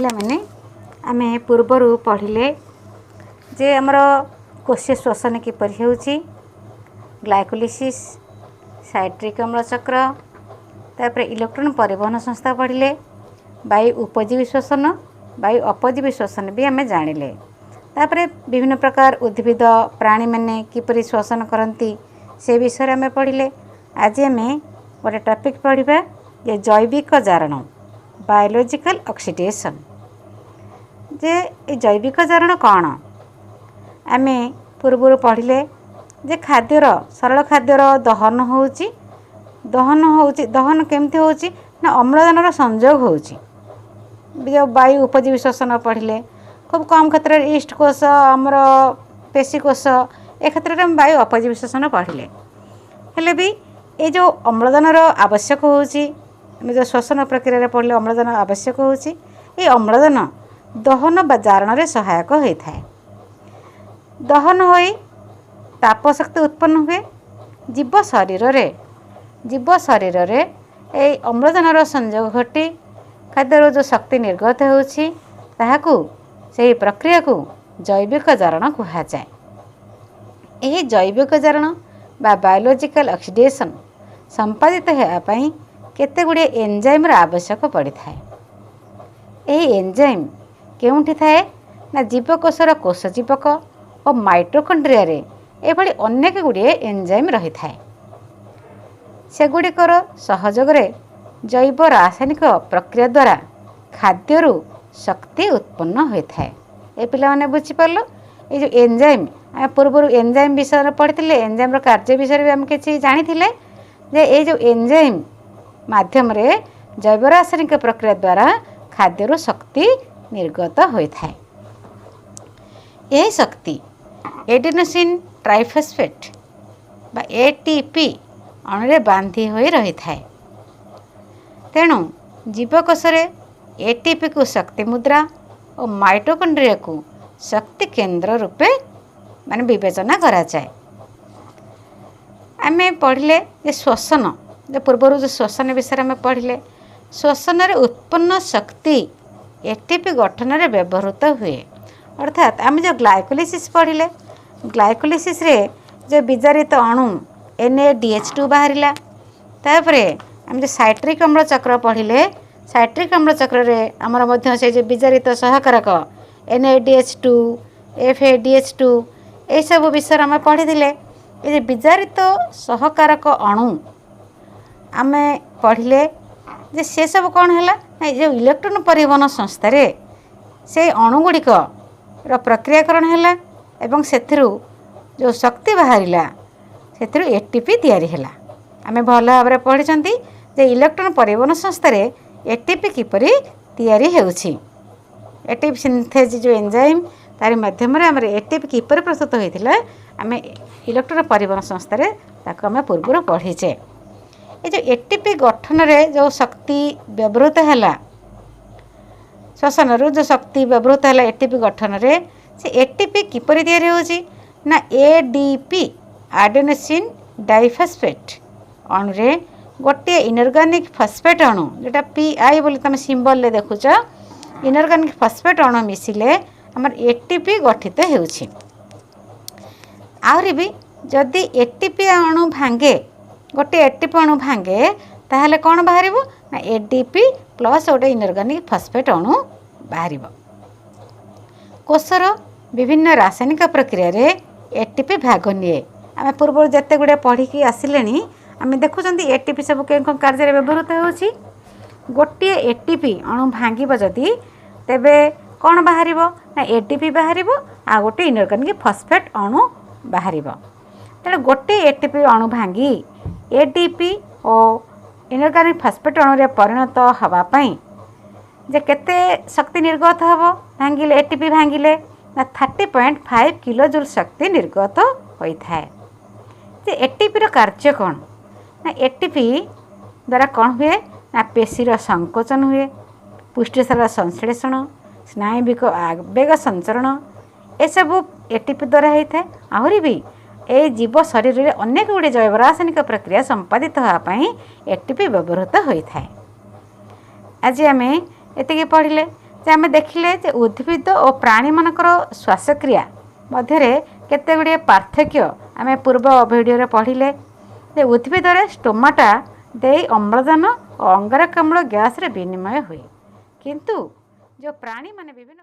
ପିଲାମାନେ, ଆମେ ପୂର୍ବରୁ ପଢ଼ିଲେ ଯେ ଆମର କୋଷୀୟ ଶ୍ଵସନ କିପରି ହେଉଛି, ଗ୍ଲାଇକୋଲିସିସ୍, ସାଇଟ୍ରିକ୍ ଅମ୍ଳ ଚକ୍ର, ତାପରେ ଇଲେକ୍ଟ୍ରନ୍ ପରିବହନ ସଂସ୍ଥା ପଢ଼ିଲେ, ବାୟୁ ଉପଜୀବୀ ଶ୍ଵସନ, ବାୟୁ ଅପଜୀବୀ ଶ୍ଵସନ ବି ଆମେ ଜାଣିଲେ। ତାପରେ ବିଭିନ୍ନ ପ୍ରକାର ଉଦ୍ଭିଦ ପ୍ରାଣୀମାନେ କିପରି ଶ୍ଵସନ କରନ୍ତି, ସେ ବିଷୟରେ ଆମେ ପଢ଼ିଲେ। ଆଜି ଆମେ ଗୋଟେ ଟପିକ୍ ପଢ଼ିବା ଯେ ଜୈବିକ ଜାରଣ, ବାୟୋଲୋଜିକାଲ ଅକ୍ସିଡେସନ୍। ଯେ ଏ ଜୈବିକ ଜାରଣ କ'ଣ? ଆମେ ପୂର୍ବରୁ ପଢ଼ିଲେ ଯେ ଖାଦ୍ୟର, ସରଳ ଖାଦ୍ୟର ଦହନ ହେଉଛି। ଦହନ ହେଉଛି, ଦହନ କେମିତି ହେଉଛି ନା ଅମ୍ଳଜାନର ସଂଯୋଗ ହେଉଛି। ଯେଉଁ ବାୟୁ ଉପଜୀବୀ ଶ୍ଵସନ ପଢ଼ିଲେ, ଖୁବ୍ କମ୍ କ୍ଷେତ୍ରରେ ଇଷ୍ଟ କୋଷ, ଆମର ପେଶୀ କୋଷ, ଏ କ୍ଷେତ୍ରରେ ଆମେ ବାୟୁ ଅପଜୀବୀ ଶ୍ଵସନ ପଢ଼ିଲେ। ହେଲେ ବି ଏ ଯେଉଁ ଅମ୍ଳଜାନର ଆବଶ୍ୟକ ହେଉଛି, ଆମେ ଯେଉଁ ଶ୍ଵସନ ପ୍ରକ୍ରିୟାରେ ପଢ଼ିଲେ ଅମ୍ଳଜାନ ଆବଶ୍ୟକ ହେଉଛି, ଏଇ ଅମ୍ଳଜାନ ଦହନ ବା ଜାରଣରେ ସହାୟକ ହୋଇଥାଏ। ଦହନ ହୋଇ ତାପଶକ୍ତି ଉତ୍ପନ୍ନ ହୁଏ। ଜୀବ ଶରୀରରେ ଏଇ ଅମ୍ଳଜାନର ସଂଯୋଗ ଘଟି ଖାଦ୍ୟରୁ ଯେଉଁ ଶକ୍ତି ନିର୍ଗତ ହେଉଛି, ତାହାକୁ, ସେହି ପ୍ରକ୍ରିୟାକୁ ଜୈବିକ ଜାରଣ କୁହାଯାଏ। ଏହି ଜୈବିକ ଜାରଣ ବା ବାୟୋଲୋଜିକାଲ ଅକ୍ସିଡେସନ୍ ସମ୍ପାଦିତ ହେବା ପାଇଁ କେତେ ଗୁଡ଼ିଏ ଏନ୍ଜାଇମ୍ର ଆବଶ୍ୟକ ପଡ଼ିଥାଏ। ଏହି ଏନ୍ଜାଇମ୍ କେଉଁଠି ଥାଏ ନା ଜୀବକୋଷର କୋଷଜୀବକ ଓ ମାଇଟୋକଣ୍ଡ୍ରିଆରେ ଏଭଳି ଅନେକ ଗୁଡ଼ିଏ ଏନ୍ଜାଇମ୍ ରହିଥାଏ। ସେଗୁଡ଼ିକର ସହଯୋଗରେ ଜୈବ ରାସାୟନିକ ପ୍ରକ୍ରିୟା ଦ୍ୱାରା ଖାଦ୍ୟରୁ ଶକ୍ତି ଉତ୍ପନ୍ନ ହୋଇଥାଏ। ଏ ପିଲାମାନେ, ବୁଝିପାରିଲ? ଏଇ ଯେଉଁ ଏନ୍ଜାଇମ୍, ଆମେ ପୂର୍ବରୁ ଏନ୍ଜାଇମ୍ ବିଷୟରେ ପଢ଼ିଥିଲେ, ଏନ୍ଜାଇମ୍ର କାର୍ଯ୍ୟ ବିଷୟରେ ବି ଆମେ କିଛି ଜାଣିଥିଲେ ଯେ ଏଇ ଯେଉଁ ଏନ୍ଜାଇମ୍ ମାଧ୍ୟମରେ ଜୈବ ରାସାୟନିକ ପ୍ରକ୍ରିୟା ଦ୍ୱାରା ଖାଦ୍ୟରୁ ଶକ୍ତି ନିର୍ଗତ ହୋଇଥାଏ। ଏହି ଶକ୍ତି ଏଡିନୋସିନ୍ ଟ୍ରାଇଫସ୍ଫେଟ୍ ବା ଏଟିପି ଅଣୁରେ ବାନ୍ଧି ହୋଇ ରହିଥାଏ। ତେଣୁ ଜୀବକୋଷରେ ଏଟିପିକୁ ଶକ୍ତି ମୁଦ୍ରା ଓ ମାଇଟୋକଣ୍ଡ୍ରିଆକୁ ଶକ୍ତି କେନ୍ଦ୍ର ରୂପେ ମାନେ ବିବେଚନା କରାଯାଏ। ଆମେ ପଢ଼ିଲେ ଯେ ଶ୍ଵସନ, ଯେ ପୂର୍ବରୁ ଯେଉଁ ଶ୍ଵସନ ବିଷୟରେ ଆମେ ପଢ଼ିଲେ, ଶ୍ଵସନରେ ଉତ୍ପନ୍ନ ଶକ୍ତି ଏଟିପି ଗଠନରେ ବ୍ୟବହୃତ ହୁଏ। ଅର୍ଥାତ୍ ଆମେ ଯେଉଁ ଗ୍ଲାଇକୋଲିସିସ୍ ପଢ଼ିଲେ, ଗ୍ଲାଇକୋଲିସିସ୍ରେ ଯେଉଁ ବିଜାରିତ ଅଣୁ ଏନ୍ ଏ ଡି ଏଚ୍ 2 ବାହାରିଲା। ତାପରେ ଆମେ ଯେଉଁ ସାଇଟ୍ରିକ୍ ଅମ୍ଳ ଚକ୍ର ପଢ଼ିଲେ, ସାଇଟ୍ରିକ୍ ଅମ୍ଳ ଚକ୍ରରେ ଆମର ମଧ୍ୟ ସେ ଯେଉଁ ବିଜାରିତ ସହକାରକ N A D H 2, F A D H 2, ଏସବୁ ବିଷୟରେ ଆମେ ପଢ଼ିଥିଲେ। ଏ ଯେ ବିଜାରିତ ସହକାରକ ଅଣୁ ଆମେ ପଢ଼ିଲେ ଯେ ସେସବୁ କ'ଣ ହେଲା ନା ଏ ଯେଉଁ ଇଲେକ୍ଟ୍ରନ୍ ପରିବହନ ସଂସ୍ଥାରେ ସେଇ ଅଣୁଗୁଡ଼ିକର ପ୍ରକ୍ରିୟାକରଣ ହେଲା ଏବଂ ସେଥିରୁ ଯେଉଁ ଶକ୍ତି ବାହାରିଲା, ସେଥିରୁ ଏଟିପି ତିଆରି ହେଲା। ଆମେ ଭଲ ଭାବରେ ପଢ଼ିଛନ୍ତି ଯେ ଇଲେକ୍ଟ୍ରନ୍ ପରିବହନ ସଂସ୍ଥାରେ ଏଟିପି କିପରି ତିଆରି ହେଉଛି। ଏଟିପି ସିନ୍ଥେଜ୍ ଯେଉଁ ଏନ୍ଜାଇମ୍, ତାରି ମାଧ୍ୟମରେ ଆମର ଏଟିପି କିପରି ପ୍ରସ୍ତୁତ ହୋଇଥିଲା, ଆମେ ଇଲେକ୍ଟ୍ରନ୍ ପରିବହନ ସଂସ୍ଥାରେ ତାକୁ ଆମେ ପୂର୍ବରୁ ପଢ଼ିଛେ। ଏ ଯେଉଁ ଏଟିପି ଗଠନରେ ଯେଉଁ ଶକ୍ତି ବ୍ୟବହୃତ ହେଲା, ଶ୍ଵସନରୁ ଯେଉଁ ଶକ୍ତି ବ୍ୟବହୃତ ହେଲା ଏଟିପି ଗଠନରେ, ସେ ଏଟିପି କିପରି ତିଆରି ହେଉଛି ନା ଏଡିପି, ଆଡେନୋସିନ୍ ଡାଇଫସ୍ଫେଟ୍ ଅଣୁରେ ଗୋଟିଏ ଇନଅର୍ଗାନିକ୍ ଫସ୍ଫେଟ୍ ଅଣୁ, ଯେଉଁଟା ପି I ବୋଲି ତୁମେ ସିମ୍ବଲରେ ଦେଖୁଛ, ଇନଅର୍ଗାନିକ୍ ଫସ୍ଫେଟ୍ ଅଣୁ ମିଶିଲେ ଆମର ଏଟିପି ଗଠିତ ହେଉଛି। ଆହୁରି ବି ଯଦି ଏଟିପି ଅଣୁ ଭାଙ୍ଗେ, ଗୋଟିଏ ଏଟିପି ଅଣୁ ଭାଙ୍ଗେ, ତାହେଲେ କ'ଣ ବାହାରିବ ନା ଏଡିପି ପ୍ଲସ୍ ଗୋଟେ ଇନଅର୍ଗାନିକ୍ ଫସ୍ଫେଟ୍ ଅଣୁ ବାହାରିବ। କୋଷର ବିଭିନ୍ନ ରାସାୟନିକ ପ୍ରକ୍ରିୟାରେ ଏଟିପି ଭାଗ ନିଏ। ଆମେ ପୂର୍ବରୁ ଯେତେ ଗୁଡ଼ିଏ ପଢ଼ିକି ଆସିଲେଣି, ଆମେ ଦେଖୁଛନ୍ତି ଏଟିପି ସବୁ କେଉଁ କେଉଁ କାର୍ଯ୍ୟରେ ବ୍ୟବହୃତ ହେଉଛି। ଗୋଟିଏ ଏଟିପି ଅଣୁ ଭାଙ୍ଗିବ ଯଦି, ତେବେ କ'ଣ ବାହାରିବ ନା ଏଡିପି ବାହାରିବ ଆଉ ଗୋଟିଏ ଇନଅର୍ଗାନିକ୍ ଫସ୍ଫେଟ୍ ଅଣୁ ବାହାରିବ। ତେଣୁ ଗୋଟିଏ ଏଟିପି ଅଣୁ ଭାଙ୍ଗି ଏଡିପି ଓ ଇନଅର୍ଗାନିକ୍ ଫସ୍ଫେଟ୍ ଅଣୁରେ ପରିଣତ ହେବା ପାଇଁ ଯେ କେତେ ଶକ୍ତି ନିର୍ଗତ ହେବ ଭାଙ୍ଗିଲେ, ଏଟିପି ଭାଙ୍ଗିଲେ ନା 30.5 କିଲୋ ଜୁଲ୍ ଶକ୍ତି ନିର୍ଗତ ହୋଇଥାଏ। ଯେ ଏଟିପିର କାର୍ଯ୍ୟ କ'ଣ ନା ଏଟିପି ଦ୍ୱାରା କ'ଣ ହୁଏ ନା ପେଶୀର ସଂକୋଚନ ହୁଏ, ପୁଷ୍ଟିସାର ସଂଶ୍ଳେଷଣ, ସ୍ନାୟୁବିକ ଆବେଗ ସଞ୍ଚରଣ, ଏସବୁ ଏଟିପି ଦ୍ୱାରା ହେଇଥାଏ। ଆହୁରି ବି ଏଇ ଜୀବ ଶରୀରରେ ଅନେକ ଗୁଡ଼ିଏ ଜୈବ ରାସାୟନିକ ପ୍ରକ୍ରିୟା ସମ୍ପାଦିତ ହେବା ପାଇଁ ଏଟିପି ବ୍ୟବହୃତ ହୋଇଥାଏ। ଆଜି ଆମେ ଏତିକି ପଢ଼ିଲେ। ଯେ ଆମେ ଦେଖିଲେ ଯେ ଉଦ୍ଭିଦ ଓ ପ୍ରାଣୀମାନଙ୍କର ଶ୍ୱାସକ୍ରିୟା ମଧ୍ୟରେ କେତେ ଗୁଡ଼ିଏ ପାର୍ଥକ୍ୟ ଆମେ ପୂର୍ବ ଭିଡ଼ିଓରେ ପଢ଼ିଲେ, ଯେ ଉଦ୍ଭିଦରେ ଷ୍ଟୋମାଟା ଦେଇ ଅମ୍ଳଜାନ ଓ ଅଙ୍ଗାରକାମ୍ଳ ଗ୍ୟାସ୍ର ବିନିମୟ ହୁଏ, କିନ୍ତୁ ଯେଉଁ ପ୍ରାଣୀମାନେ ବିଭିନ୍ନ